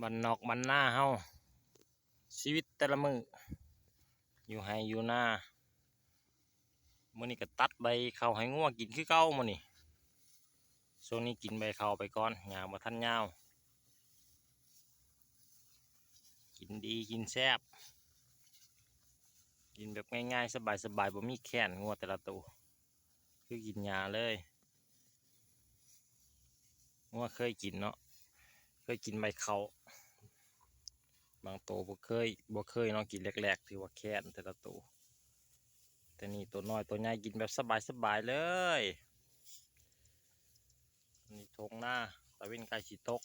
ບ້ານນອກບ້ານນາເຮົາ ຊີວິດແຕ່ລະມື້ ຢູ່ໄຮ່ຢູ່ນາ. ມື້ນີ້ກໍຕັດໃບເຂົ້າໃຫ້ງົວກິນຄືເກົ່າມື້ນີ້. ຊ່ວງນີ້ກິນໃບເຂົ້າໄປກ່ອນ ຫຍ້າບໍ່ທັນຍາວ. ກິນດີກິນແຊບ ກິນແບບງ່າຍໆ ສະບາຍໆ ບໍ່ມີແຄ້ນ ງົວແຕ່ລະໂຕ ຄືກິນຫຍ້າເລີຍ. ງົວເຄີຍກິນເນາະ ເຄີຍກິນໃບເຂົ້າ. ບາງໂຕບໍ່ເຄີຍ ບໍ່ເຄີຍເນາະ ກິນແລກໆ ຖືວ່າແຄ້ນແຕ່ລະໂຕ. ແຕ່ນີ້ໂຕນ້ອຍໂຕໃຫຍ່ກິນແບບສະບາຍໆ ເລີຍ. ນີ້ທົ່ງນາ ຕາເວັນໃກ້ຊິຕົກ.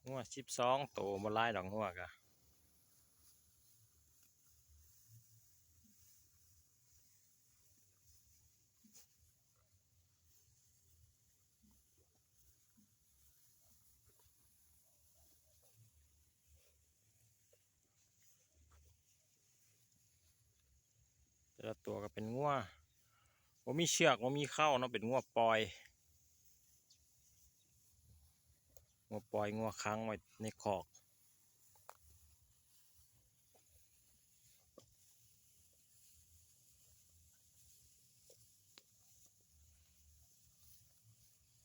ງົວສິບສອງໂຕ ບໍ່ຫຼາຍດອກ ງົວກະ ແຕ່ລະຕົວກໍເປັນງົວ ບໍ່ມີເຊືອກ ບໍ່ມີເຄົ້າເນາະ ເປັນງົວປ່ອຍ ງົວປ່ອຍ ງົວຂັງໄວ້ໃນຄອກ.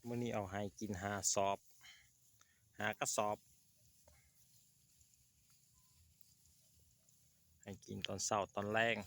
ມື້ນີ້ເອົາໃຫ້ກິນຫ້າສອບ ຫ້າກະສອບ ໃຫ້ກິນຕອນເຊົ້າຕອນແລງ.